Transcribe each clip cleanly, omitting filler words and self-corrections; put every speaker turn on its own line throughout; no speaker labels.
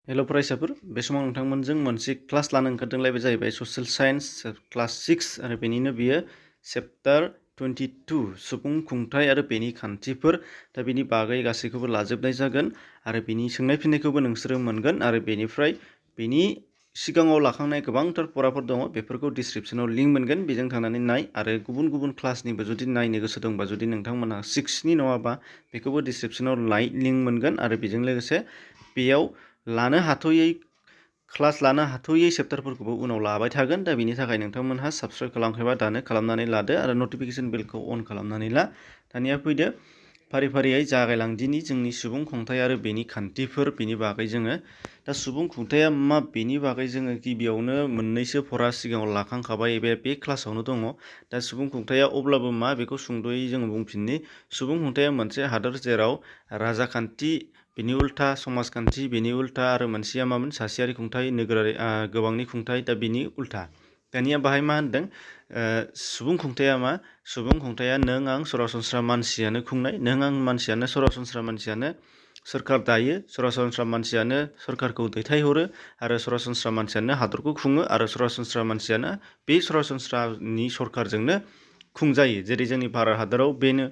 हेल' फरायसाफोर बे समाव नोंथांमोनजों मोनसे क्लास लानो ओंखारदोंलाय जाहैबाय ससियेल साइन्स क्लास 6 आरो बेनिनो बियो चेप्टार 22 सुबुं खुंथाय आरो बेनि खान्थिफोर दा बेनि बागै गासैखौबो लाजोबनाय जागोन आरो बेनि सोंनाय फिननायखौबो नोंसोरो मोनगोन आरो बेनिफ्राय बेनि सिगाङाव लाखांनाय गोबांथार फराफोर दङ बेफोरखौ डिसक्रिप्शनाव लिंक मोनगोन बेजों थांनानै नाय आरो गुबुन गुबुन क्लासनिबो जुदि नायनो गोसो दंबा जुदि नोंथांमोनहा 6नि नङाबा बेखौबो डिसक्रिप्शनाव लिंक मोनगोन आरो बेजों लोगोसे बेयाव लानो हाथ'यै क्लास लानो हाथ'यै चेप्टारफोरखौबो उनाव लाबाय थागोन दा बेनि थाखाय नोंथांमोनहा साबस्क्राइब खालामखायोबा दानो खालामनानै लादो आरो नटिफिकेसन बेलखौ अन खालामनानै ला दानिया फैदो फारि फारियै जागायलांदिनि जोंनि सुबुं खुंथाय आरो बेनि खान्थिफोर बेनि बागै जोङो दा सुबुं खुंथाया मा बेनि बागै जोङो गिबियावनो मोननैसो फरा सिगाङाव लाखांखाबाय बे क्लासावनो दङ दा सुबुं खुंथाया अब्लाबो मा बेखौ सुंद'यै जोङो बुंफिननि सुबुं खुंथाया मोनसे हादोर जेराव राजाखान्थि बेनि उल्था समाजखान्थि बेनि उल्था आरो मोनसेया मामोन सासेयारि खुंथाय नोगोरारि गोबांनि खुंथाय दा बेनि उल्था दानिया बाहाय मा होनदों सुबुं खुंथाया मा सुबुं खुंथाया नों आं सरासनस्रा मानसियानो खुंनाय नों आं मानसियानो सरासनस्रा मानसियानो सोरखार दायो सरासनस्रा मानसियानो सोरखारखौ दैथायहरो आरो सरासनस्रा मानसियानो हादरखौ खुङो आरो सरासनस्रा मानसियानो बे सरासनस्रानि सरखारजोंनो खुंजायो जेरै जोंनि भारत हादराव बेनो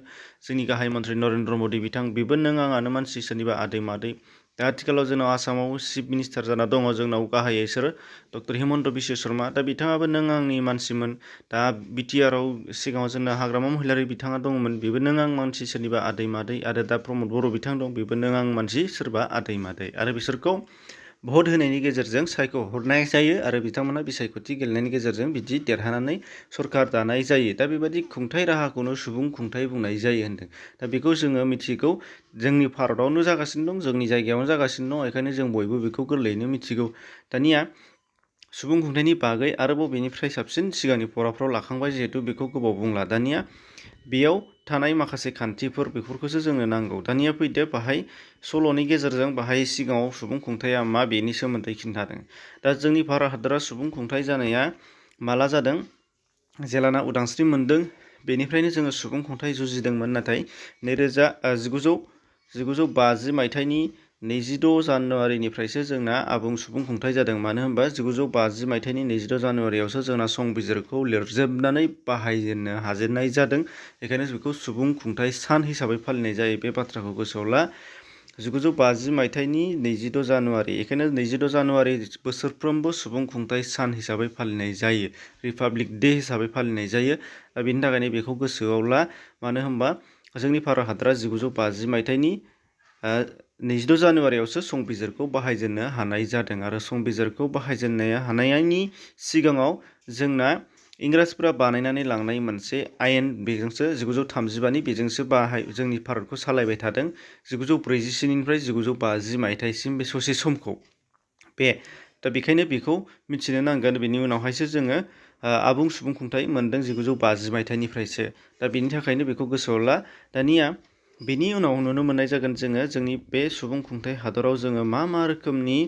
जोंनि गाहाय मन्थ्रि नरेन्द्र मदि बिथां बेबो नों आंआनो मानसि सोरनिबा आदै मादै दा आथिखालाव जोंनाव आसामाव चिफ मिनिस्टार जाना दङ जोंनाव गाहायै सोर डक्टर हिमन्त बिश्व शर्मा दा बिथाङाबो नों आंनि मानसिमोन दा बिटिआरआव सिगाङाव जोंना हाग्रामा महिलारि बिथाङा दंमोन बेबो नों आं मानसि सोरनिबा आदै मादै आरो दा प्रमद बर' बिथां दं बेबो नों आं मानसि सोरबा आदै मादै आरो बिसोरखौ भट होनायनि गेजेरजों सायख'हरनाय जायो आरो बिथांमोना बिसायख'थि गेलेनायनि गेजेरजों बिदि देरहानानै सरखार दानाय जायो दा बेबायदि खुंथाय राहाखौनो सुबुं खुंथाय बुंनाय जायो होनदों दा बेखौ जोङो मिथिगौ जोंनि भारतआवनो जागासिनो दं जोंनि जायगायावनो जागासिनो दं बेखायनो जों बयबो बेखौ गोरलैयैनो मिथिगौ दानिया सुबुं खुंथायनि बागै आरोबाव बेनिफ्राय साबसिन सिगांनि फराफ्राव लाखांबाय जिहेतु बेखौ गोबाव बुंला दानिया बेयाव थानाय माखासे खान्थिफोर बेफोरखौसो जोंनो नांगौ दानिया फैदो बाहाय सल'नि गेजेरजों बाहाय सिगाङाव सुबुं खुंथाया मा बेनि सोमोन्दै खिन्थादों दा जोंनि भारत हादरा सुबुं खुंथाय जानाया माला जादों जेलाना उदांस्रि मोनदों बेनिफ्रायनो जोङो सुबुं खुंथाय जुजिदोंमोन नाथाय 1950 मायथाइनि 26 जानुवारिनिफ्रायसो जोंना आबुं सुबुं खुंथाय जादों मानो होनबा 1950 मायथाइनि 26 जानुवारियावसो जोंना संबिजिरखौ लिरजोबनानै बाहायजेननो हाजेननाय जादों बेखायनो बेखौ सुबुं खुंथाय सान हिसाबै फालिनाय जायो बे बाथ्राखौ गोसोआव ला 1950 मायथाइनि 26 जानुवारि बेखायनो 26 जानुवारि बोसोरफ्रोमबो सुबुं खुंथाय सान हिसाबै फालिनाय जायो रिपाब्लिक डे हिसाबै फालिनाय जायो दा बेनि थाखायनो बेखौ गोसोआव ला मानो होनबा जोंनि भारत हादरा 1950 मायथाइनि 26 जानुवारियावसो संबिजिरखौ बाहायजेननो हानाय जादों आरो संबिजिरखौ बाहायजेननो हानायनि सिगाङाव जोंना इंराजफोरा बानायनानै लांनाय मोनसे आयेन बेजोंसो 1935नि बेजोंसो जोंनि भारतखौ सालायबाय थादों 1944निफ्राय 1950 मायथाइसिम बे ससे समखौ दा बेखायनो बेखौ मिथिनो नांगोन बेनि उनावहायसो जोङो आबुं सुबुं खुंथाय मोनदों 1950 मायथाइनिफ्रायसो दा बेनि थाखायनो बेखौ गोसोआव ला दानिया बेनि उनाव नुनो मोननाय जागोन जोङो जोंनि बे सुबुं खुंथाय हादराव जोङो मा रोखोमनि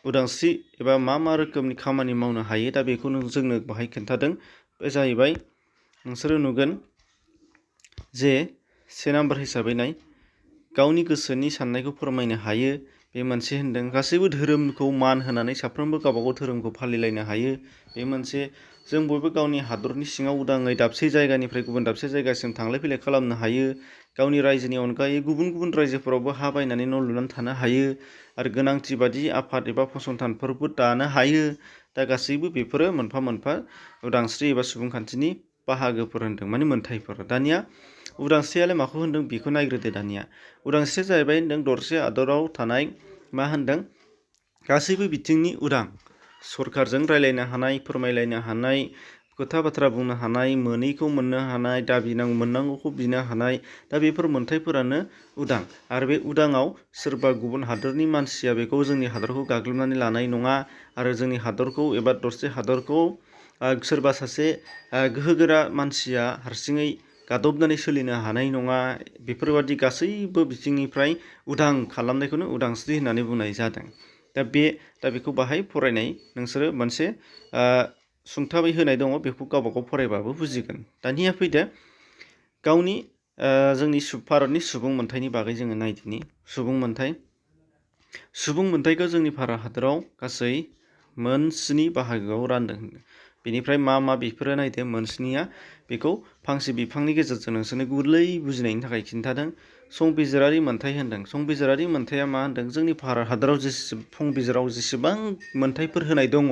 उदांस्रि एबा मा रोखोमनि खामानि मावनो हायो दा बेखौ जोंनो बाहाय खोन्थादों बे जाहैबाय नोंसोरो नुगोन जे 1 नाम्बार हिसाबै नाय गावनि गोसोनि साननायखौ फोरमायनो हायो बे मोनसे होनदों गासैबो धोरोमखौ मान होनानै साफ्रोमबो गावबागाव धोरोमखौ फालिलायनो हायो बे मोनसे जों बयबो गावनि हादरनि सिङाव उदाङै दाबसे जायगानिफ्राय गुबुन दाबसे जायगासिम थांलाय फैलाय खालामनो हायो गावनि रायजोनि अनगायै गुबुन गुबुन रायजोफोरावबो हा बायनानै न' लुनानै थानो हायो आरो गोनांथि बादि आफाद एबा फसंथानफोरबो दानो हायो दा गासैबो बेफोरो मोनफा मोनफा उदांस्रि एबा सुबुंखान्थिनि बाहागोफोर होनदों माने मोनथायफोर दानिया उदांस्रियालाय माखौ होनदों बेखौ नायग्रोदो दानिया उदांस्रिया जाहैबाय नों दरसे हादराव थानाय मा होनदों गासैबो बिथिंनि उदां सरखारजों रायलायनो हानाय फोरमायलायनो हानाय खोथा बाथ्रा बुंनो हानाय मोनैखौ मोननो हानाय मोननांगौखौ बिनो हानाय दा बेफोर मोनथायफोरानो उदां आरो बे उदाङाव सोरबा गुबुन हादरनि मानसिया बेखौ जोंनि हादरखौ गाग्लोबनानै लानाय नङा आरो जोंनि हादरखौ एबा दरसे हादरखौ सोरबा सासे गोहोगोरा मानसिया हारसिङै गादबनानै सोलिनो हानाय नङा बेफोरबादि गासैबो बिथिंनिफ्राय उदां खालामनायखौनो उदांस्रि होननानै बुंनाय जादों दा बेखौ बाहाय फरायनाय नोंसोरो मोनसे सुंथाबै होनाय दङ बेखौ गावबागाव फरायबाबो बुजिगोन दानिया फैदो जोंनि भारतनि सुबुं मोनथायनि बागै जोङो नायदिनि सुबुं मोनथाय सुबुं मोनथायखौ जोंनि भारत हादराव गासै मोन 7 बाहागोआव रानदों। बेनिफ्राय मा बेफोरो नायदो मोनस्निया बेखौ फांसे बिफांनि गेजेरजों नोंसोरनो गोरलै बुजिनायनि थाखाय खिन्थादों। संबिजिरारि मोनथाय होनदों। संबिजिरारि मोनथाया मा होनदों? जोंनि भारत हादराव संबिजिराव जेसेबां मोनथायफोर होनाय दङ,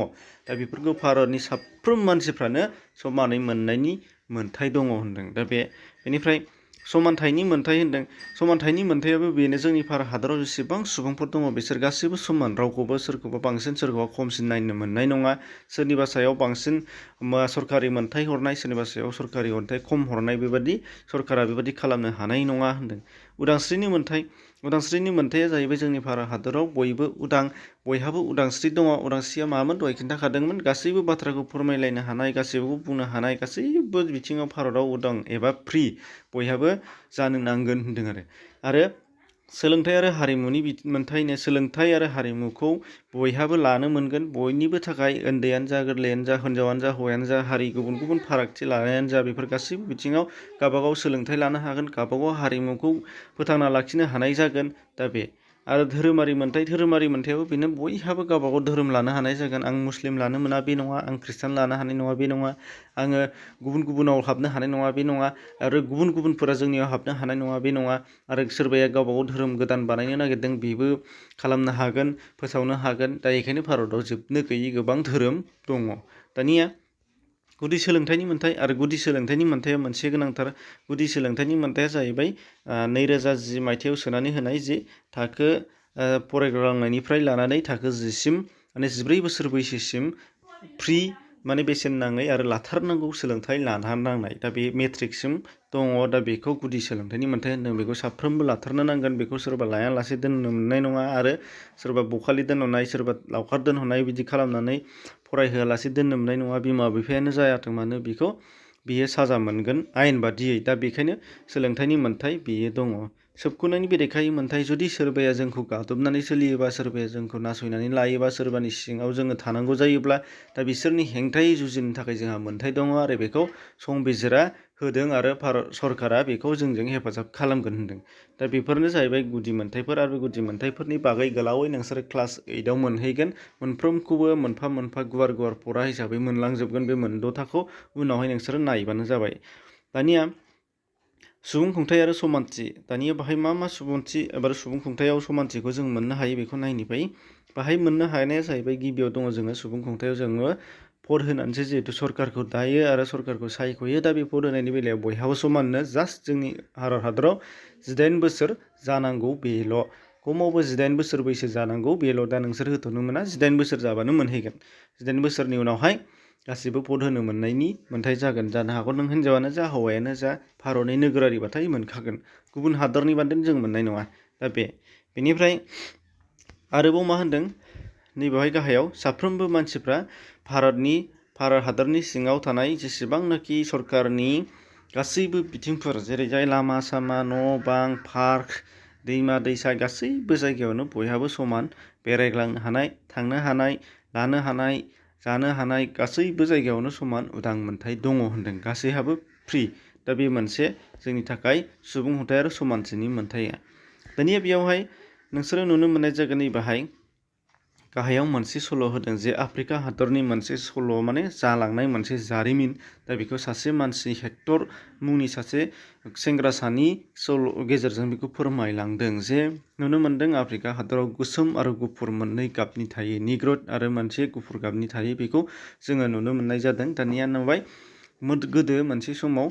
दा बेफोरखौ भारतनि साफ्रोम मानसिफ्रानो समानै मोननायनि मोनथाय दङ होनदों। दा बेनिफ्राय समानथाइनि मोनथाय होनदों। समानथाइनि मोनथायाबो बेनो, जोंनि भारत हादराव जेसेबां सुबुंफोर दङ बिसोर गासैबो समान, रावखौबो सोरखौबा बांसिन सोरखौबा खमसिन नायनो मोननाय नङा। सोरनिबा सायाव बांसिन सरकारि मोनथाय हरनाय, सोरनिबा सायाव सरकारि मोनथाय खम हरनाय, बेबादि सरकारा बेबादि खालामनो हानाय नङा होनदों। उदांस्रिनि मोनथाय। उदांस्रिनि मोनथाया जाहैबाय जोंनि भारत हादराव बयबो उदां, बयहाबो उदांस्रि दङ। उदांस्रिया मामोन? दहाय खिन्थाखादोंमोन। गासैबो बाथ्राखौ फोरमायलायनो हानाय, गासैबो बुंनो हानाय, गासैबो बिथिङाव भारताव उदां एबा फ्रि बयहाबो जानो नांगोन होनदों आरो सोलोंथाइ आरो हारिमुनि मोनथायनो, सोलोंथाइ आरो हारिमुखौ बयहाबो लानो मोनगोन। बयनिबो थाखाय उन्दैयानो जा, गोरलैयानो जा, हिनजावानो जा, हौवायानो जा, हारि गुबुन गुबुन फारागथि लानायानो जा, बेफोर गासैबो बिथिङाव गावबागाव सोलोंथाइ लानो हागोन, गावबागाव हारिमुखौ फोथांना लाखिनो हानाय जागोन। दा बे आरो धोरोमारि मोनथाय। धोरोमारि मोनथायाबो बेनो, बयहाबो गावबागाव धोरोम लानो हानाय जागोन। आं मुस्लिम लानो मोना बे नङा, आं ख्रिस्टान लानो हानाय नङा बे नङा, आङो गुबुनाव हाबनो हानाय नङा बे नङा, आरो गुबुनफोरा जोंनियाव हाबनो हानाय नङा बे नङा, आरो सोरबाया गावबागाव धोरोम गोदान बानायनो नागिरदों बेबो खालामनो हागोन, फोसावनो हागोन। दा बेखायनो भारताव जोबनो गैयै गोबां धोरोम दङ। दानिया गुदि सोलोंथाइनि मोनथाय। आरो गुदि सोलोंथाइनि मोनथाया मोनसे गोनांथार। गुदि सोलोंथाइनि मोनथाया जाहैबाय 2010 मायथाइयाव सोनानै होनाय जे थाखो फरायग्लांनायनिफ्राय लानानै थाखो 10 सिम, माने 14 बोसोर बैसोसिम फ्रि, माने बेसेन नाङै आरो लाथारनांगौ सोलोंथाइ लाथारनांनाय। दा बे मेट्रिकसिम दङ। दा बेखौ गुदि सोलोंथाइनि मोनथाय होनदों। बेखौ साफ्रोमबो लाथारनो नांगोन। बेखौ सोरबा लायालासे दोननो मोननाय नङा, आरो सोरबा बखालि दोनहरनाय, सोरबा लावखार दोनहरनाय बिदि खालामनानै फरायहोआलासे दोननो मोननाय नङा। बिमा बिफायानो जायाथों मानो बियो साजा मोनगोन आयेन बादियै। दा बेखायनो सोलोंथाइनि मोनथाय बेयो दङ। सोबख'नायनि बेरेखायै मोनथाय। जुदि सोरबाया जोंखौ गादबनानै सोलियोबा, सोरबाया जोंखौ नासयनानै लायोबा, सोरबानि सिङाव जोङो थानांगौ जायोब्ला, दा बिसोरनि हेंथायै जुजिनो थाखाय जोंहा मोनथाय दङ, आरो बेखौ संबिजिरा होदों, आरो भारत सरकारा बेखौ जोंजों हेफाजाब खालामगोन होनदों। दा बेफोरनो जाहैबाय गुदि मोनथायफोर। आरो गुदि मोनथायफोरनि बागै गोलावै नोंसोरो क्लास 8आव मोनहैगोन। मोनफ्रोमखौबो मोनफा मोनफा गुवार गुवार फरा हिसाबै मोनलांजोबगोन बे मोनद'थाखौ। उनावहाय नोंसोरो नायबानो जाबाय। दानिया सुबुं खुंथाय आरो समानथि। दानिया बाहाय मा सुबुंथि एबा सुबुं खुंथायाव समानथिखौ जों मोननो हायो बेखौ नायनिफ्राय। बाहाय मोननो हानाया जाहैबाय, गिबियाव दङ जोङो सुबुं खुंथायाव जोङो भट होनानैसो जिहेतु सरकारखौ दायो आरो सरकारखौ सायख'यो। दा बे भट होनायनि बेलायाव बयहाबो समाननो। जास्ट जोंनि भारत हादराव 18 बोसोर जानांगौ बेल'। खमावबो 18 बोसोर बैसो जानांगौ बेल'। दा नोंसोर होथ'नो मोना, 18 बोसोर जाबानो मोनहैगोन। 18 बोसोरनि उनावहाय गासिबो भट होनो मोननायनि मोनथाय जागोन। जानो हागौ नों हिनजावानो जा, हौवायानो जा, भारतनि नोगोरारिबाथाय मोनखागोन। गुबुन हादरनि बादेन जों मोननाय नङा। दा बेनिफ्राय आरोबाव मा होनदों नैबेवहाय गाहायाव, साफ्रोमबो मानसिफ्रा भारत हादरनि सिङाव थानाय जेसेबांनाखि सरकारनि गासैबो बिथिंफोर, जेरैजाय लामा सामा, न' बां, पार्क, दैमा दैसा, गासैबो जायगायावनो बयहाबो समान बेरायग्लांनो हानाय, थांनो हानाय, लानो हानाय, जानो हानाय, गासैबो जायगायावनो समान उदां मोनथाय दङ होनदों। गासैहाबो फ्रि। दा बे मोनसे जोंनि थाखाय सुबुं खुंथाय आरो समानथिनि मोनथाया। दानिया बेयावहाय नोंसोरो नुनो मोननाय जागोन नैबाहाय गाहायाव मोनसे सल' होदों, जे आफ्रिका हादरनि मोनसे सल', माने जालांनाय मोनसे जारिमिन। दा बेखौ सासे मानसि, हेक्टर मुंनि सासे सेंग्रासानि सल' गेजेरजों बेखौ फोरमायलांदों। जे नुनो मोनदों आफ्रिका हादराव गोसोम आरो गुफुर मोननै गाबनि थायो, निग्र'ड आरो मोनसे गुफुर गाबनि थायो। बेखौ जोङो नुनो मोननाय जादों। दानिया नुबाय गोदो मोनसे समाव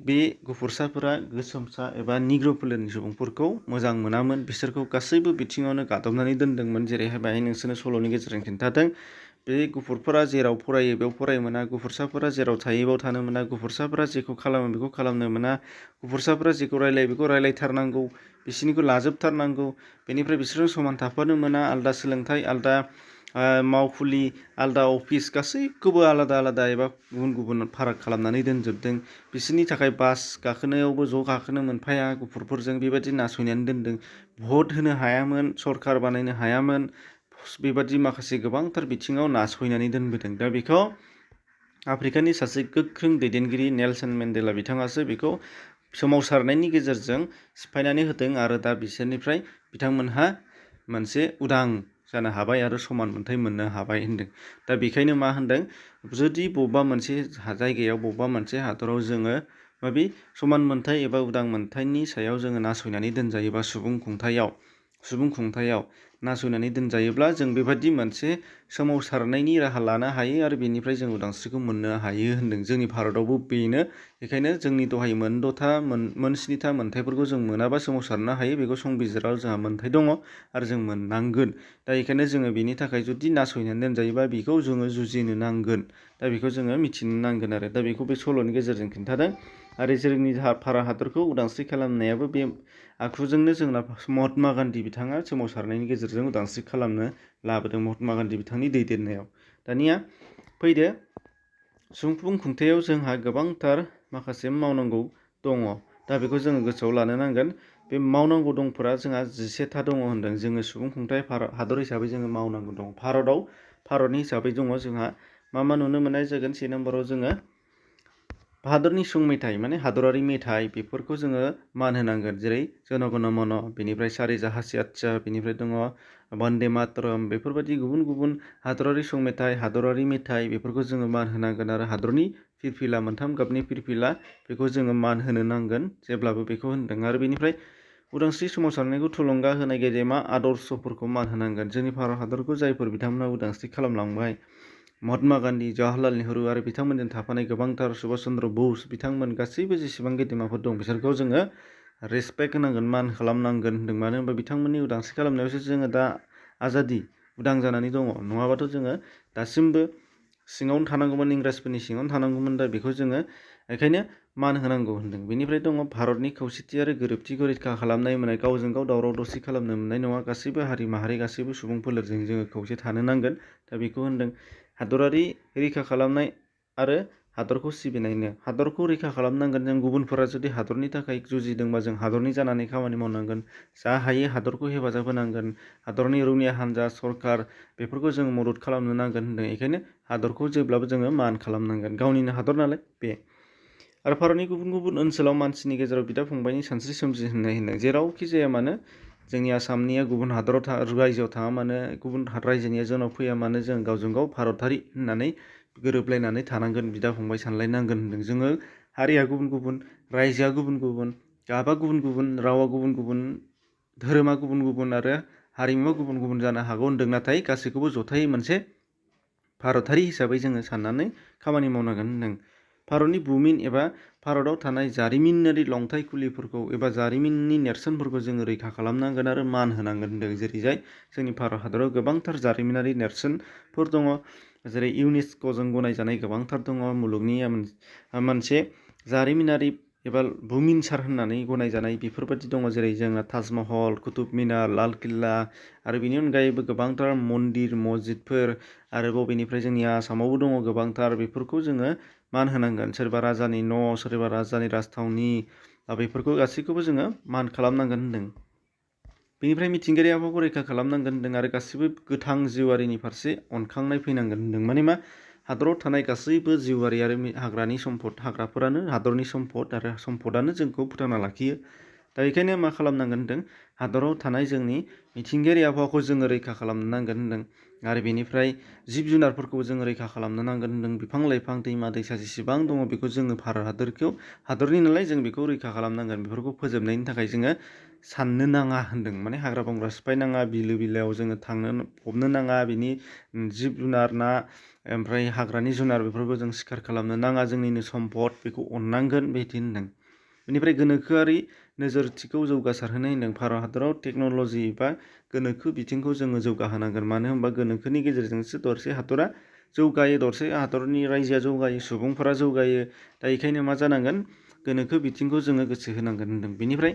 बे गुफुरसाफोरा गोसोमसा एबा निग्र' फोलेरनि सुबुंफोरखौ मोजां मोनामोन। बिसोरखौ गासैबो बिथिङावनो गादबनानै दोनदोंमोन। जेरैहाय बेहाय नोंसोरनो सल'नि गेजेरजों खिन्थादों, बे गुफुरफोरा जेराव फरायो बेयाव फरायनो मोना, गुफुरसाफोरा जेराव थायो बेयाव थानो मोना, गुफुरसाफोरा जेखौ खालामो बेखौ खालामनो मोना, गुफुरसाफोरा जेखौ रायलायो बेखौ रायलायथारनांगौ, बिसोरनिखौ लाजोबथारनांगौ, बेनिफ्राय बिसोरजों समान थाफानो मोना, आलादा सोलोंथाइ, आलादा मावखुलि, आलादा अफिस, गासैखौबो आलादा आलादा एबा गुबुन गुबुन फाराग खालामनानै दोनजोबदों। बिसोरनि थाखाय बास गाखोनायावबो ज' गाखोनो मोनफाया गुफुरफोरजों, बेबायदि नासयनानै दोनदों। भट होनो हायामोन, सरकार बानायनो हायामोन, बेबादि माखासे गोबांथार बिथिङाव नासयनानै दोनबोदों। दा बेखौ आफ्रिकानि सासे गोख्रों दैदेनगिरि नेलसन मेन्डेला बिथाङासो बेखौ सोमावसारनायनि गेजेरजों सिफायनानै होदों। आरो दा बिसोरनिफ्राय बिथांमोनहा मोनसे उदां जानो हाबाय आरो समान मोन्थाय मोननो हाबाय होनदों। दा बेखायनो मा होनदों, जुदि बबेबा मोनसे जायगायाव बबेबा मोनसे हादराव जोङो माबे समान मोन्थाय एबा उदां मोन्थायनि सायाव जोङो नासयनानै दोनजायोबा सुबुं खुंथायाव नासयनानै दोनजायोब्ला जों बेबायदि मोनसे सोमावसारनायनि राहा लानो हायो आरो बेनिफ्राय जों उदांस्रिखौ मोननो हायो होनदों। जोंनि भारतआवबो बेनो। बेखायनो जोंनि दहाय मोन स्निथा मोन्थायफोरखौ जों मोनाबा सोमावसारनो हायो, बेखौ संबिजिराव जोंहा मोन्थाय दङ आरो जों मोननांगोन। दा बेखायनो जोङो बेनि थाखाय जुदि नासयनानै दोनजायोबा बेखौ जोङो जुजिनो नांगोन। दा बेखौ जोङो मिथिनो नांगोन आरो दा बेखौ बे सल'नि गेजेरजों खिन्थादों। आरो जोंनि भारत हादरखौ उदांस्रि खालामनायाबो बे आखुजोंनो जोंना महात्मा गान्धी बिथाङा सोमावसारनायनि गेजेरजों उदांस्रि खालामनो लाबोदों, महात्मा गान्धी बिथांनि दैदेननायाव। दानिया फैदो, सुबुं खुंथायाव जोंहा गोबांथार माखासे मावनांगौ दङ। दा बेखौ जोङो गोसोआव लानो नांगोन। बे मावनांगौ दंफोरा जोंहा 11था दङ होनदों। जोङो सुबुं खुंथाय हादर हिसाबै जोङो मावनांगौ दं। भारतनि हिसाबै दङ जोंहा मा नुनो मोननाय जागोन। 1 नम्बराव जोङो हादरनि संमेथाइ माने हादरारि मेथाइ बेफोरखौ जोङो मान होनांगोन। जेरै जन गण मन, बेनिफ्राय सारि जाहासि आच्चा, बेनिफ्राय दङ बन्दे मातरम, बेफोरबायदि गुबुन गुबुन हादरारि संमेथाइ, हादरारि मेथाइ बेफोरखौ जोङो मान होनांगोन। आरो हादरनि फिरफिला, मोनथाम गाबनि फिरफिला, बेखौ जोङो मान होनो नांगोन जेब्लाबो बेखौ होनदों। आरो बेनिफ्राय उदांस्रि सोमावसारनायखौ थुलुंगा होनाय गेदेमा आदर्शफोरखौ मान होनांगोन। जोंनि भारत हादरखौ जायफोर बिथांमोना उदांस्रि खालामलांबाय, महात्मा गान्धी, जवाहरलाल नेहरु आरो बिथांमोनजों थाफानाय गोबांथार सुभाष चन्द्र बस, बिथांमोन गासैबो जेसेबां गेदेमाफोर दं बिसोरखौ जोङो रेसपेक्ट होनांगोन, मान खालामनांगोन होनदों। मानो होनबा बिथांमोननि उदांस्रि खालामनायावसो जोङो दा उदां जानानै दङ। नङाबाथ' जोङो दासिमबो सिङावनो थानांगौमोन, इंराजफोरनि सिङावनो थानांगौमोन। दा बेखौ जोङो बेखायनो मान होनांगौ होनदों। बेनिफ्राय दङ भारतनि खौसेथि आरो गोरोबथिखौ रैखा खालामनाय मोननाय, गावजों गाव दावराव दावसि खालामनो मोननाय नङा। गासैबो हारि माहारि, गासैबो सुबुं फोलेरजों जोङो खौसे थानो नांगोन। दा बेखौ होनदों। हादरारि रैखा खालामनाय आरो हादरखौ सिबिनायनो, हादरखौ रैखा खालामनांगोन। जों गुबुनफोरा जुदि हादरनि थाखाय जुजिदोंबा जों हादरनि जानानै खामानि मावनांगोन। जा हायो हादरखौ हेफाजाब होनांगोन। हादरनि रौनिया हान्जा, सरकार बेफोरखौ जोङो मदद खालामनो नांगोन होनदों। बेखायनो हादरखौ जेब्लाबो जोङो मान खालामनांगोन, गावनिनो हादर नालाय बे। आरो भारतनि गुबुन गुबुन ओनसोलाव मानसिनि गेजेराव बिदा फंबायनि सानस्रि सोमजिहोनाय होनदों। जेरावखि जाया मानो, जोंनि आसामनिया गुबुन हादराव रायजोआव थाङा मानो, गुबुन रायजोनिया जोंनाव फैया मानो, जों गावजों गाव भारतारि होननानै गोरोबलायनानै थानांगोन, बिदा फंबाय सानलायनांगोन होनदों। जोङो हारिया गुबुन गुबुन, रायजोआ गुबुन गुबुन, गाबा गुबुन गुबुन, रावा गुबुन गुबुन, धोरोमा गुबुन गुबुन आरो हारिमुवा गुबुन गुबुन जानो हागौ होनदों। नाथाय गासैखौबो जथायै मोनसे भारतारि हिसाबै जोङो साननानै खामानि मावनांगोन होनदों। भारतनि बुमिन एबा भारताव थानाय जारिमिनारि लंथाइ खुलिफोरखौ एबा जारिमिननि नेरसोनफोरखौ जोङो रैखा खालामनांगोन आरो मान होनांगोन होनदों। जेरैजाय जोंनि भारत हादराव गोबांथार जारिमिनारि नेरसोनफोर दङ। जेरै इउनेस्क'जों गनायजानाय गोबांथार दङ। मुलुगनि मोनसे जारिमिनारि एबा बुमिनसार होननानै गनायजानाय बेफोरबायदि दङ। जेरै जोंना ताजमहल, कुतुब मिनार, लाल किल्ला आरो बेनि अनगायैबो गोबांथार मन्दिर, मस्जिदफोर आरोबाव बेनिफ्राय जोंनि आसामावबो दङ गोबांथार। बेफोरखौ जोङो मान होनांगोन। सोरबा राजानि न', सोरबा राजानि राजथावनि, बेफोरखौ गासैखौबो जोङो मान खालामनांगोन होनदों। बेनिफ्राय मिथिंगायारि आबहावाखौ रैखा खालामनांगोन होनदों आरो गासैबो गोथां जिउआरिनि फारसे अनखांनाय फैनांगोन होनदों। माने मा, हादराव थानाय गासैबो जिउआरि आरो हाग्रानि सम्पद, हाग्राफोरानो हादरनि सम्पद आरो सम्पदानो जोंखौ फोथांना लाखियो। दा बेखायनो मा खालामनांगोन होनदों, हादराव थानाय जोंनि मिथिंगायारि आबहावाखौ जोङो रैखा खालामनो नांगोन होनदों। आरो बेनिफ्राय जिब जुनारफोरखौ जोङो रैखा खालामनो नांगोन होनदों। बिफां लाइफां, दैमा दैसा जेसेबां दङ बेखौ जोङो भारत हादरनि नालाय जों बेखौ रैखा खालामनांगोन। बेफोरखौ फोजोबनायनि थाखाय जोङो साननो नाङा होनदों। माने हाग्रा बंग्रा सिफायनाङा, बिलो बिलोआव जोङो फबनो नाङा, बिनि जिब जुनार, ना, ओमफ्राय हाग्रानि जुनार बेफोरखौ जों सिखार खालामनो नाङा। जोंनिनो सम्पद, बेखौ अननांगोन बेबायदि होनदों। बेनिफ्राय गोनोखोआरि नोजोरथिखौ जौगासारहोनाय होनदों। भारत हादराव टेक्न'लजि बा गोनोखो बिथिंखौ जोङो जौगाहोनांगोन। मानो होनबा गोनोखोनि गेजेरजोंसो दरसे हादरा जौगायो, दरसे हादरनि रायजोआ जौगायो, सुबुंफोरा जौगायो। दा बेखायनो मा जानांगोन, गोनोखो बिथिंखौ जोङो गोसो होनांगोन होनदों। बेनिफ्राय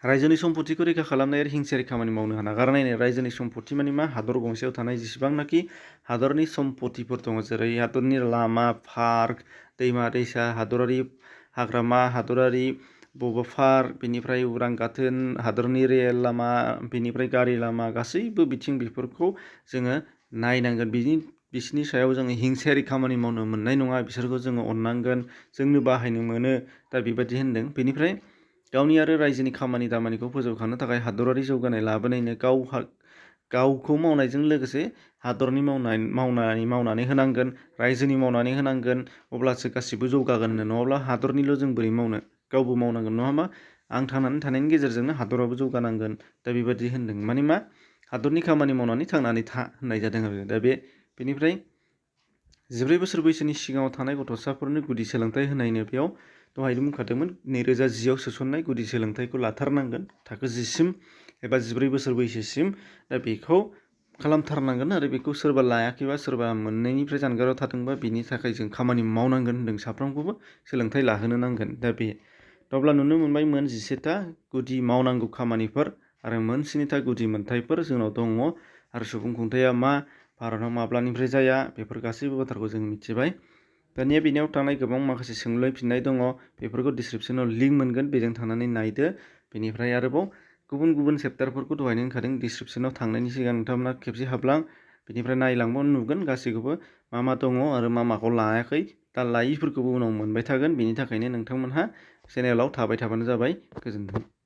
रायजोनि सम्पथिखौ रैखा खालामनाय आरो हिंसायारि खामानि मावनो नागारनाय। रायजोनि सम्पथि माने मा, हादर गंसेयाव थानाय जेसेबांनाखि हादरनि सम्पथिफोर दङ, जेरै हादरनि लामा, पार्क, दैमा दैसा, हादरारि हाग्रामा, हादरारि पार्क, बेनिफ्राय उरां गाथोन, हादरनि रेल लामा, बेनिफ्राय गारि लामा, गासैबो बिथिं बेफोरखौ जोङो नायनांगोन। बिसोरनि सायाव जोङो हिंसायारि खामानि मावनो मोननाय नङा। बिसोरखौ जोङो अननांगोन, जोंनो बाहायनो मोनो। दा बेबायदि होनदों। बेनिफ्राय गावनि आरो रायजोनि खामानि दामानिखौ फोजौखांनो थाखाय हादरारि जौगानाय लाबोनायनो गावखौ मावनायजों लोगोसे हादरनि मावनानै होनांगोन, रायजोनि मावनानै होनांगोन, अब्लासो गासिबो जौगागोन। नङाब्ला हादरनिल' जों बोरै मावनो, गावबो मावनांगोन नङा होमबा? आं थांनानै थानायनि गेजेरजोंनो हादराबो जौगानांगोन। दा बेबादि होनदों माने मा हादरनि खामानि मावनानै थांनानै था होननाय जादों आरो। दा बेनिफ्राय 14 बोसोर बैसोनि सिगाङाव थानाय गथ'साफोरनो गुदि सोलोंथाइ होनायनो बेयाव दहायनो बुंखादोंमोन 2010आव सोसननाय गुदि सोलोंथाइखौ लाथारनांगोन थाखो 10 सिम एबा 14 बोसोर बैसोसिम। दा बेखौ खालामथारनांगोन आरो बेखौ सोरबा लायाखैबा सोरबा मोननायनिफ्राय जानगाराव थादोंबा बिनि थाखाय जों खामानि मावनांगोन होनदों। साफ्रोमखौबो सोलोंथाइ लाहोनो नांगोन। दा अब्ला नुनो मोनबाय मोन 11था गुदि मावनांगौ खामानिफोर आरो मोन 7था गुदि मोनथायफोर जोंनाव दङ। आरो सुबुं खुंथाया मा, भारताव माब्लानिफ्राय जाया, बेफोर गासैबो बाथ्राखौ जों मिथिबाय। दानिया बेनियाव थानाय गोबां माखासे सोंलु फिननाय दङ, बेफोरखौ डिसक्रिपसनाव लिंक मोनगोन, बेजों थांनानै नायदो। बेनिफ्राय आरोबाव गुबुन गुबुन चेप्टारफोरखौ दहायनो होनखादों, डिसक्रिपसनाव थांनायनि सिगां नोंथांमोना खेबसे हाबलां, बेनिफ्राय नायलांबानो नुगोन गासैखौबो मा दङ आरो माखौ लायाखै। दा लायिफोरखौबो उनाव मोनबाय थागोन। बेनि थाखायनो नोंथांमोनहा चेनेलाव थाबाय थाबानो जाबाय। गोजोन्थों।